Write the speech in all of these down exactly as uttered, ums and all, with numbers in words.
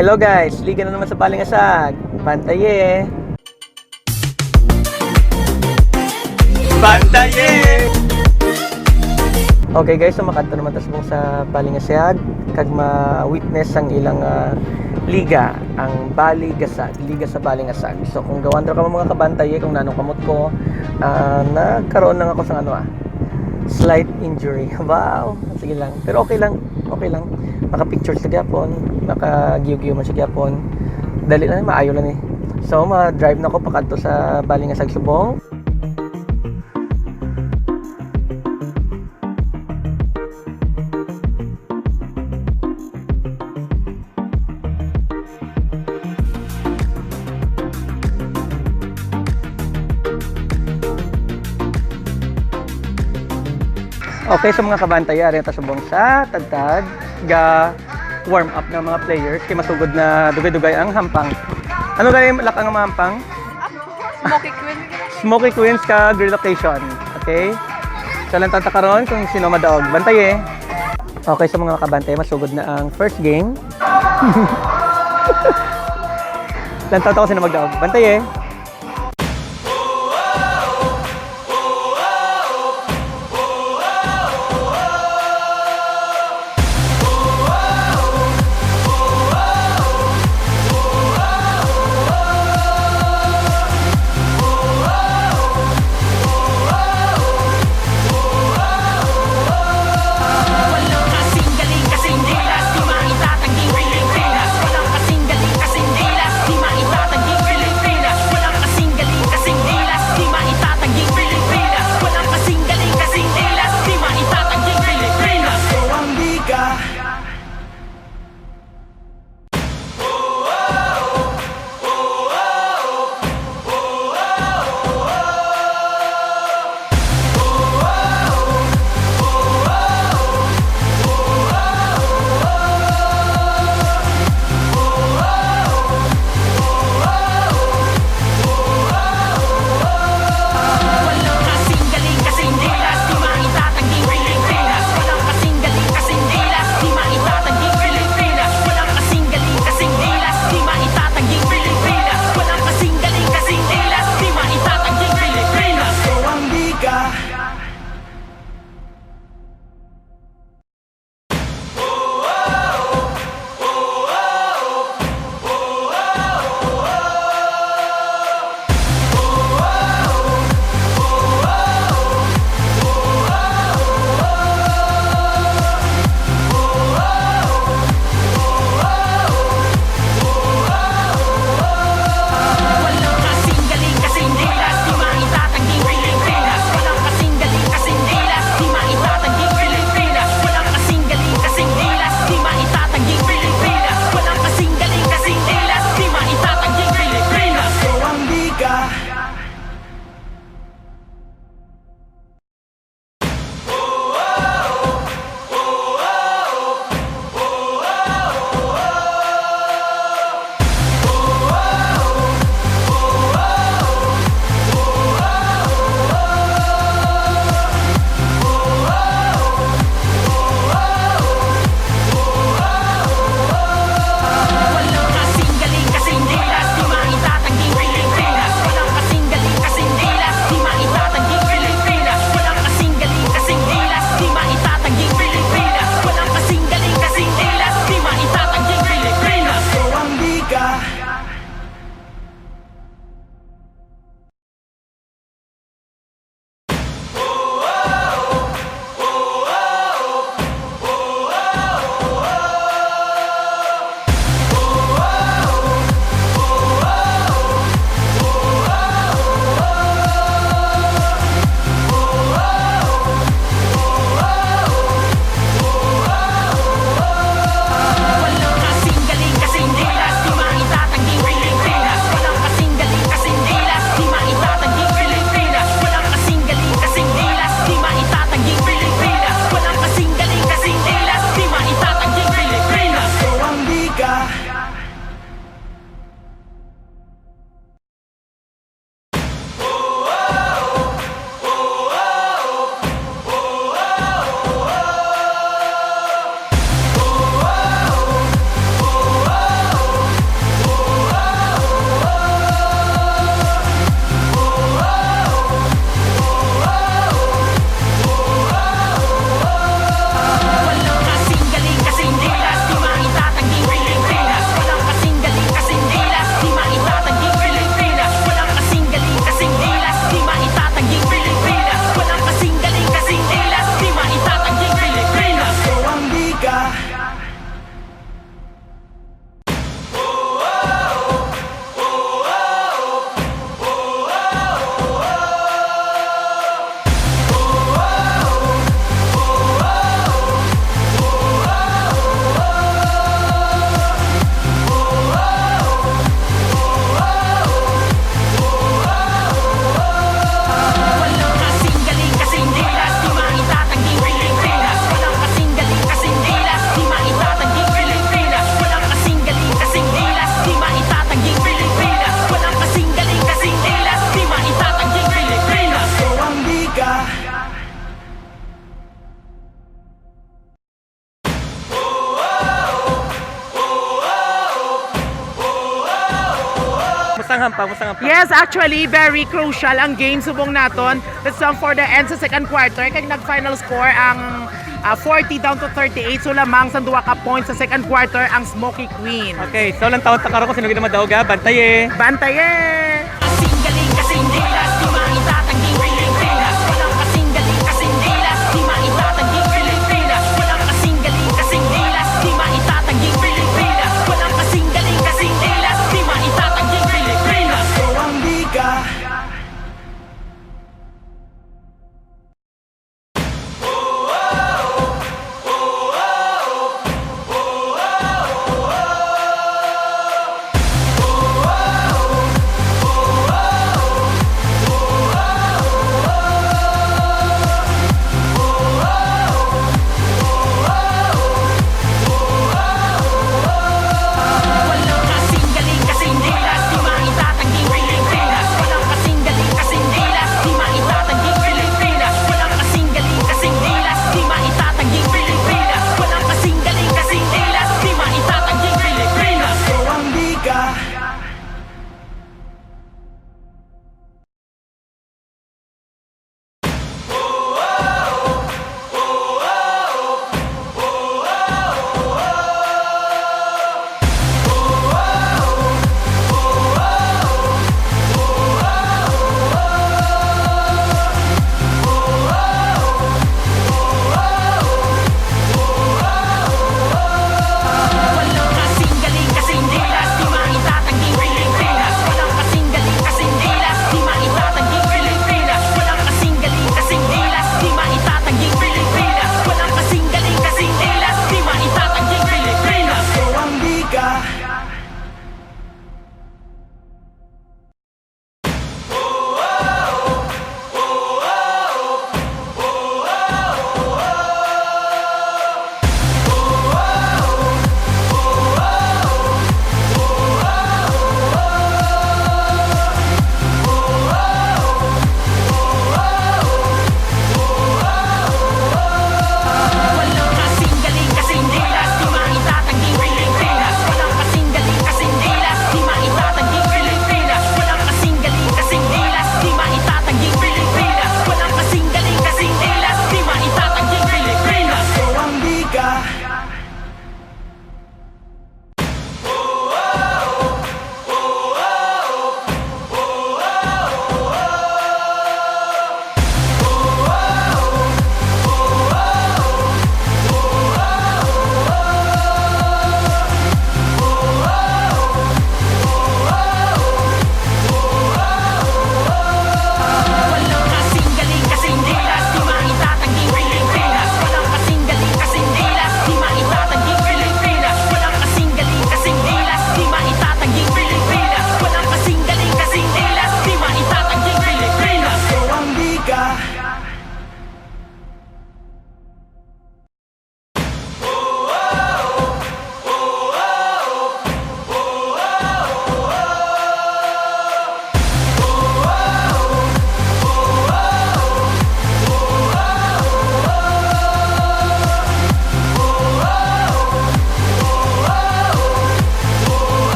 Hello guys, liga na naman sa Balingasag. Bantaye! Bantaye! Okay guys, so makadto naman ta subong sa Balingasag kag ma-witness ang ilang ah, liga, ang Baligasag, Liga sa Balingasag. So kung gawan ra ka mga kabantaye, kung nanong kamot ko, ah, nagkaroon lang ako sa ano ah, slight injury. Wow, sige lang. Pero okay lang, okay lang. Maka-pictures sa gyapon, maka-giyo-giyo man sa gyapon. Dali lang, maayo lang eh. So, ma-drive na ko pakadto sa Balingasag subong. Okay, so mga kabantay, ari ta subong sa tagtag ga warm up ng mga players kay masugod na dugay-dugay ang hampang. Ano gani lakang ang mga hampang? Smoky Queen. Smoky Queens kag Relocation. Okay? So, lantaw ta karon kung sino madaog. Bantaye. Okay, so mga kabantay, masugod na ang first game. Lantaw ta kung sino magdaog. Bantaye. Tang Hampang, basta nga pa. Yes, actually, very crucial ang game subong naton. That's song for the end sa second quarter. Kay nag-final score ang ah, forty down to thirty-eight. So lamang sa duha ka points sa second quarter ang Smoky Queen. Okay, so lang taon ta karon kung sino gid ang madauga. Bantay eh. Bantay eh! Kasing galing, kasing gilas, di maitatanggi Pilipinas. Walang kasing galing, kasing gilas, di maitatanggi Pilipinas. Walang kasing galing, kasing gilas, di maitatanggi Pilipinas. Walang kasing galing, kasing gilas, di maitatanggi Pilipinas. Ito ang liga.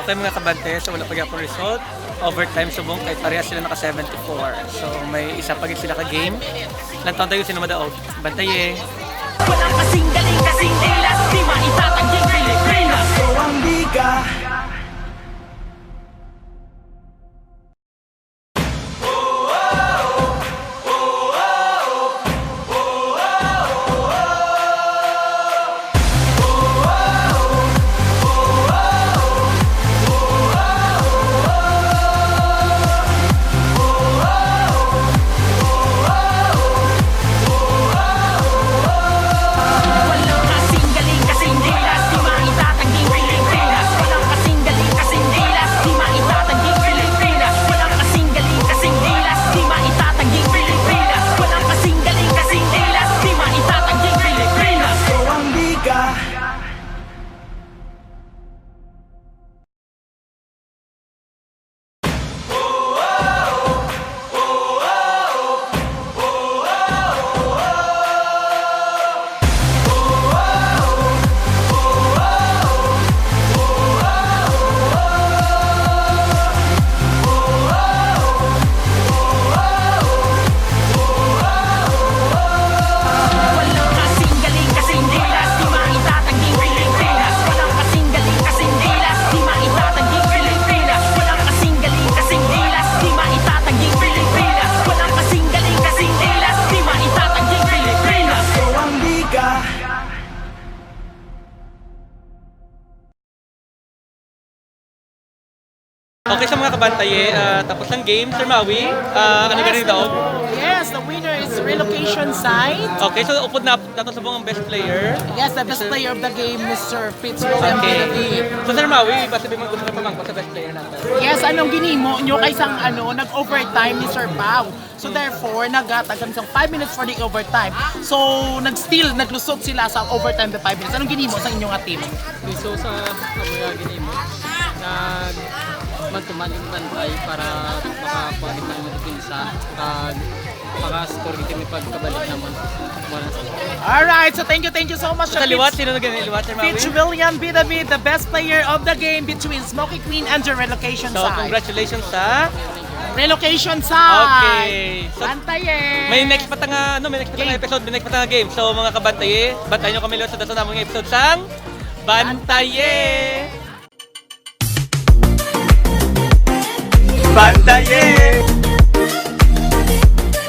Tayo mga kabante, so wala pa gyapon result. Overtime subong kay parehas sila naka seventy-four. So may isa pa gid sila ka game. Lantaw tayo sino madaog. Bantaye. Walang kasing galing, kasing gilas, di maitatag yung Pilipinas. Ang liga. Okay, sa mga kabantaye, ah, tapos ang game, Sir Maui, ah, ano gani daw? Yes, the winner is Relocation Side. Okay, so upod na nato subong ang best player. Yes, the best player of the game, Mister Fitzwilliam Okay. David. So Sir Maui, basta di man gusto na pamangko sa best player natin. Yes, anong ginimo nyo kay sang ano, nag-overtime ni Sir Pau? So therefore, naghatag kami sang five minutes for the overtime. So nag-steal, naglusot sila sa overtime the five minutes. Anong ginimo sa inyo nga team? So sa kami nga ginimo, nag man-to-man yung bantay para makapagit ng depensa. Kag maka-score gid kami pagkabalik namon. Mura sa Alright, so thank you, thank you so much. Sa liwat, sino na gani liwat, Sir Maui? Fitzwilliam David, the best player of the game between Smoky Queen and the Relocation So, Side. Congratulations sa Relocation Side. Okay. So, Bantaye. May next pa ta nga, ano, may next pa ta nga Game. Episode, may next pa ta nga game. So, mga kabantaye, bantayan nyo kami liwat sa dason namon nga episode sang Bantaye! Bantaye!